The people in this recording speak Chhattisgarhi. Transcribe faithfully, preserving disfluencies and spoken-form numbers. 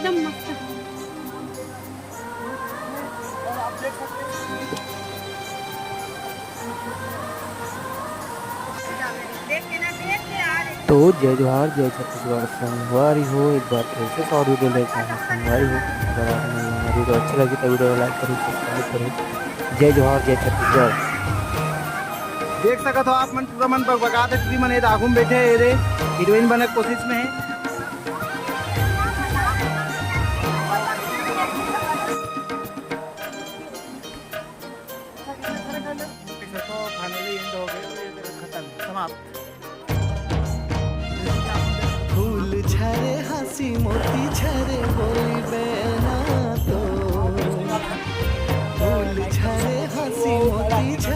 एकदम मस्त। तो जय जोहार, जय छत्तीसगढ़ संगवारी हो। एक बार फिर से शॉर्ट वीडियो लेके आए हैं संगवारी हो। अगर आपको हमारी वीडियो अच्छी लगी तो वीडियो को लाइक करें, सब्सक्राइब करें। जय जोहार, जय छत्तीसगढ़। देख सकत हो आप मन, पूरा मन बगबगात हे, टुरी मन ए दे आगू में बैठे हे, ए दे हीरोइन बने के कोशिश में हे। तो फाइनली एंड हो गए, खत्म, समाप्त। फूल झरे हाँसी मोती झरे बोली बहना तो, फूल झरे हाँसी मोती